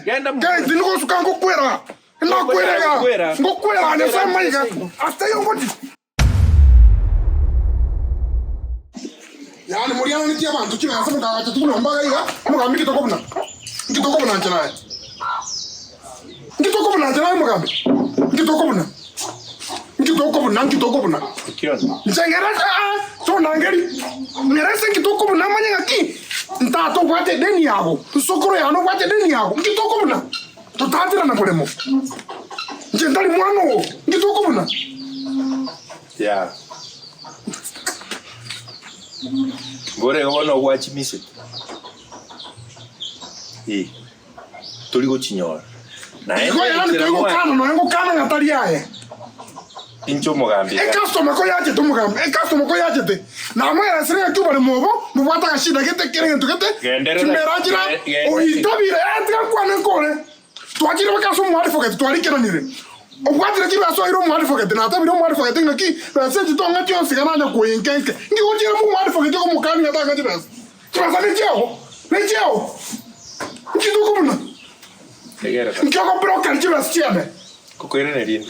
Genda Kei, mure. tindi gosuka ngokwera. Nakwera iga. Ngokwera. Ngokwera Nyasae maiga. Ase taiyo ngochi. Yaani moriananetie abanto chibesa mokagacha buna mbaga iga, omogambi inki tokobuna? Inki tokobuna inche naye? Inki tokobuna inche naye omogambi? Inki tokobuna? Inki tokobuna? Inki tokobuna? Inche ng'ere aa tonangeri, ng'ere ase inki tokobuna manye ng'aki ntata obwate edeni yago, nsokoro yane obwate edeni yago, inki tokobuna? Totaterana boremo. Inche ntari mwana oo, inki tokobuna? Yeah. Mbore igo bono gwachimisete. Eh. Tori gochinyora. Naende Igo yaani enchera toigokana mwa nonya ngokana ng'a tari aye. inche omogambi iga. Ecustomer ko yachete omogambi, ecustomer ko yachete namoeresire ng'aki oboremo obo mbobwate agashida gete kera egento gete Genderera chimera chira ge- ge- oitabire eh tiga nkwane nkore. Twachire mpaka ase omoadvocate twarikeranire. Obwatire chibesa oire omoadvocate natabire omoadvocate ng'aki besa echi tong'a chionsi iga nanya koyia inke inke. Nki gochiera omoadvocate okomokania ng'a tang'a chibesa. Chibesa nechiao, nechiao. Nki tokobuna? Tegerera. Nki ogobrokera chibesa chiane? Ngokoiraneria rinde.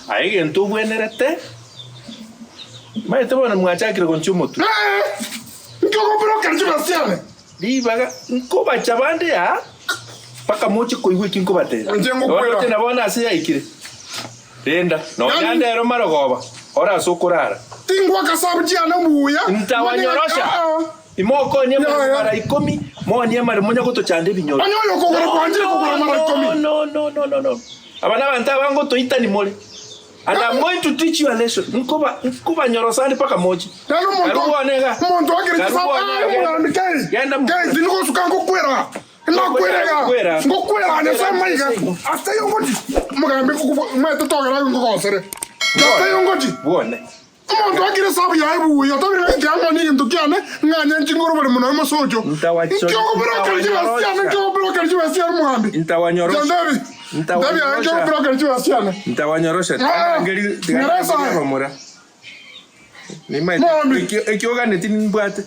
Aye egento obwenerete, maete bono mwachakire gonchia omotwe. Ee, nki ogobrokera chibesa chiane? Ribaga nkobacha bande aa, mpaka moche koigwa eki nkobatebia. Inche ngokwera. Oroche na bono ase yaikire. Renda, nonya Yaani- ndero marogoba, ore ase okorara. Tingwaka sabu chiane buya. Ntawanyorosha. Ah, ah. Imokonia Ya, ya. mara ikomi, moonie amare monya gotochanda ebinyoro. Onye oyo okogora kwanchire kogora mara ikomi. No, no, no, no, no. Aba nabanto abangotoitani more. And I'm going to teach you a lesson. Nkoba, nkobanyorosa ande mpaka moche. Yaani omonto Karua one iga. omonto akire Karua chisabu one ah iga. omogambi kei. Genda mu- Kei tindi gosuka ngokwera. Nakwera iga. Kwera. Ngokwera Nyasaye maiga. Ase yongochi. Omogambi maete togera ngogosere. Ase yongochi. Bwone. Omonto akire esabu yaye buya, tabire ng'a ekiang'ani egento kiane, ng'anye nchinguru bore mono omosocho. Ntawacho- Nki okobrokera chibesa chiane, nki okobrokera chibesa chiane omogambi? Ntawanyorosha. Ndebi, ndebi aye nki okobrokera chibesa chiane? Ntawanyorosha. Ah, Tiganangeri ng'era esae. tiganangeri abamura. Nimaete Mogambi. ekio ekioganeti nimbwate.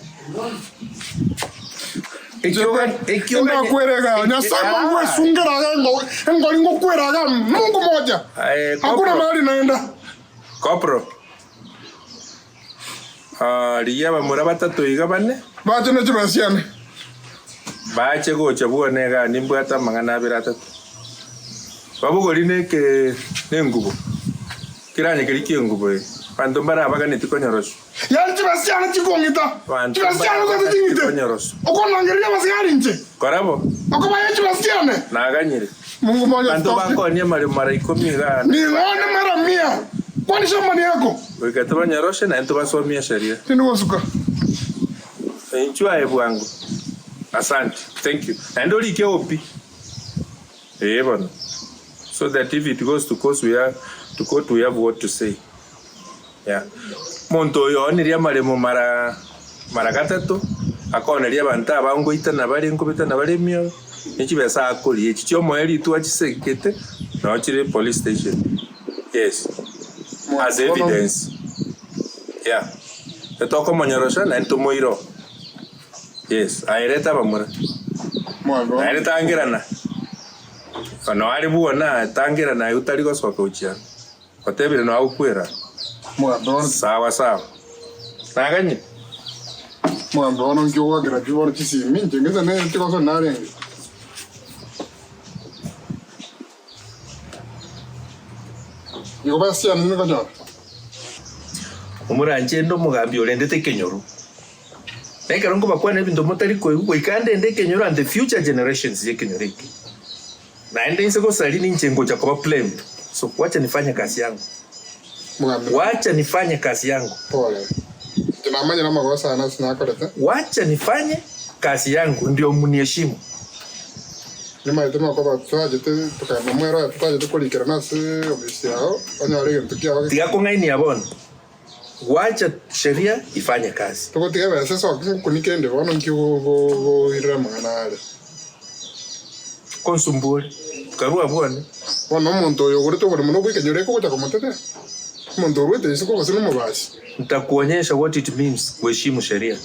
Ekioga ekioga Ndakwera Nyasaye Mungu esungera iga engo- engori ngokwera iga Mungu moja. Aye, Hakuna kopro. mahali naenda. Kopro. Ah, rigia abamura batato iga bane. Bache ne chibesa chiane. Bache gocha bwone igaa nimbwate amang'ana abere atato. Babogori neke nengubo. Keranye keria ki'engubo eye. Abanto mbare abaganeti konyoroswa. Yaani chibesa chiane chikong'ita. Abanto Chibesa mbare chiane gose abaganeti ching'ite. konyoroswa. Okonangereria abasigari inche. Kora bo. Okobaya chibesa chiane. Naganyire. Mungu moja Abanto stop. bakonia amaremo mara ikomi iga ane. Ning'one mara mia. Kwani shamba ni yako? Goika tobanyoroshe naende tobasomie esheria. Tindi gosuka. Inchuo aye bwango. Asante. Thank you. Naende orike OP. Ee bono. So that if it goes to court we have, to court we have what to say. Yeah. Omonto oyo oonirie amaremo mara mara gatato, akooneria abanto aba ngoitana bare nkobetana bare emioyo, ne chibesa akoria echi chiomoerio rituko achisegete, nao chire police station. Yes. As evidence. Yeah. Etokomonyorosha naende tomoire oo. Yes, aye reta abamura. Naende tangerana. Noo are bwona, tangerana aye otari gosoka gochia aro. Otebire noo agokwera. Sawa sawa. Naganye. Omogambi bono nki ogoakera pi bono chisimi inche ngese ne chigoso narenge. Igo basianire konyora. Omoranche ende omogambi orendete ekenyoro. Na ekero nkobakwana ebinto motari koigwa, goika ndende ekenyoro and the future generations y'ekenyoro eke. Naende inse gosaria ninche ngocha koba blamed. So wacha nifanye kazi yangu. Mogambi Wacha nifanye kazi yangu. pole. Inche namanyire amagoso ane ase nakorete. Wacha nifanye kazi yangu ndio muniheshimu. Nimaete nokoba twachete tokagenda mwero oye twachete korikerana ase ofisi yao onyore egento kiao Tiga kong'ainia bono. Wacha sheria ifanye kazi. Togotiga ebesa esoke nkuni kende bono nki ogoirera amang'ana are. Konsumbua ore, karue abwo one. Bono omonto oyo ogorete oboremo nobw'ekenyoro eke ogocha komotetera? Omonto oruete isiko gose nomobasi? Ntakuonyesha what it means kuheshimu sheria.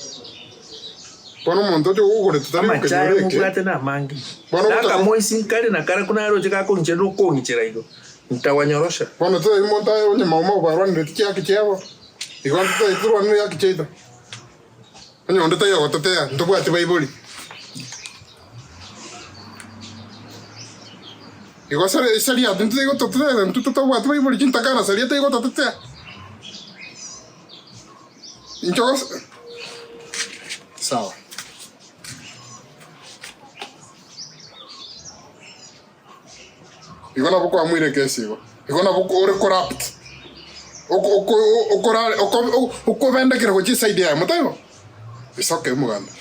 Bono omonto oche gogorete tari Amachae gokenyora eke. mobwate namange. Bono Na ogotaka- akamoisi nkare na karaku naroche gakong'ichera nokong'ichera igo. Ntawanyorosha. Bono totari monto aye onye Mau Mau barwanereti chiaki chiabo, igo intwe totagete torwanere haki chiaito. Onye onde taiyo ogototea, ntobwati baibori. Igo sere sheria intwe taigo tototea intwe totabwati baibori chintakana sheria taigo tototea. Inche gose sawa. Igo nabo kwamoire ekesi igo. Igo nabo ore corrupt. Okobendekera gochia eside yaye, motaibo? It's okay omoganda.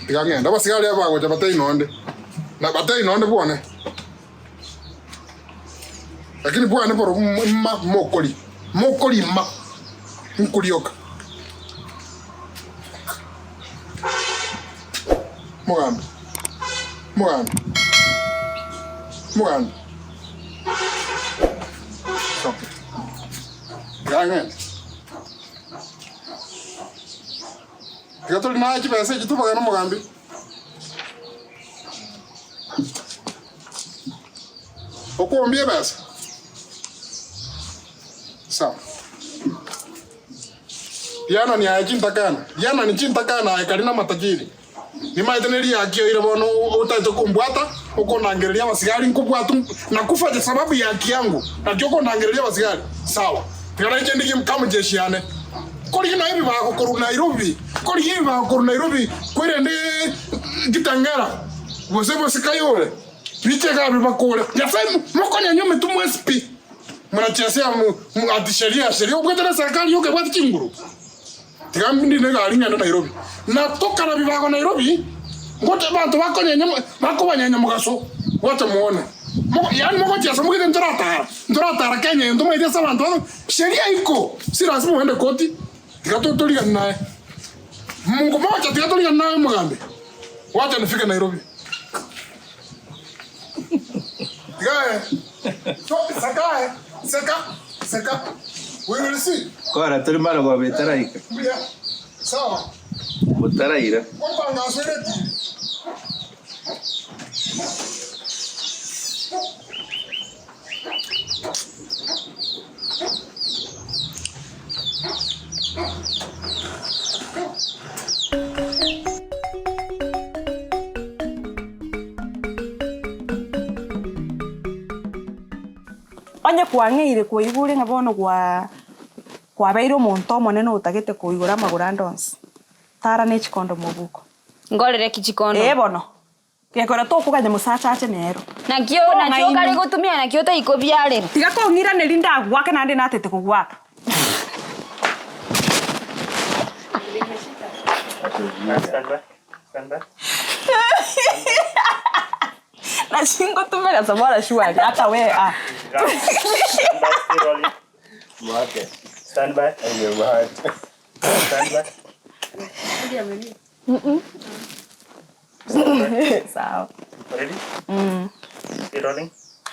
Tiga ng'ende. Abasigari aba bagocha batari nonde. Na batari nonde bwane. Lakini bwane borobwo mma mokori. Mokori mma. Nkorioka. Mogambi, mogambi, mogambi. Soke. Tiga ng'ende. Tiga tori naye chibesa echi tobagane omogambi. Okombia ebesa. Sawa. Rianani aye chintakana, rianani chintakana aye kari namatajiri. Nimaete ne riaki oire bono otagete kombwata, okondangereria abasigari nkobwatwe nakufa sababu ya haki yangu, naki okondangereria abasigari? Sawa, tiga nainche ndigie mkamujeshi yane. Korigia naye ebibago korwa Nairobi, korigia ebibago korwa Nairobi kwerende Kitengela, gose gose Kayole, biche iga bibakore. Nyasaye mokonyenya emetwe mwensi pi. Mnachezea ati sheria sheria obwate na serikali yoka ebwate chinguru. Tiga ndine egari ng'ende Nairobi. Na tokara bibago Nairobi, ngote abanto bakonyenya bakobanyenya mogaso, gocha moone. Moko yaani mogochiesa mogete ntoratara, ntoratara Kenya eye ntomaeti ase abanto bako sheria iko, si lazima oende koti, tiga totorigani naye. Mongo mocha tiga torigani naye omogambi, wacha nifike Nairobi. Tiga so seka aye, seka, seka, we will see. Kora tori marogoba etaraika. Mbuya, sawa. Botaraira. Gwatangaswa eretiri. Onye kwang'eire koigure ng'a bono gwaa kwabeire omonto omonene otagete koigora amagoro ande onsi, tara ne chikondo mobuko. Ngorere ki chikondo? Ee bono. Gekora tokoganya mosacha ache nero. Nakio nakio okare gotumia nakio otaikobiarera. Tiga kong'iraneria ndagoake naende natete kogoaka. Naki ngotumera Samora surely hata we ah. Sawa.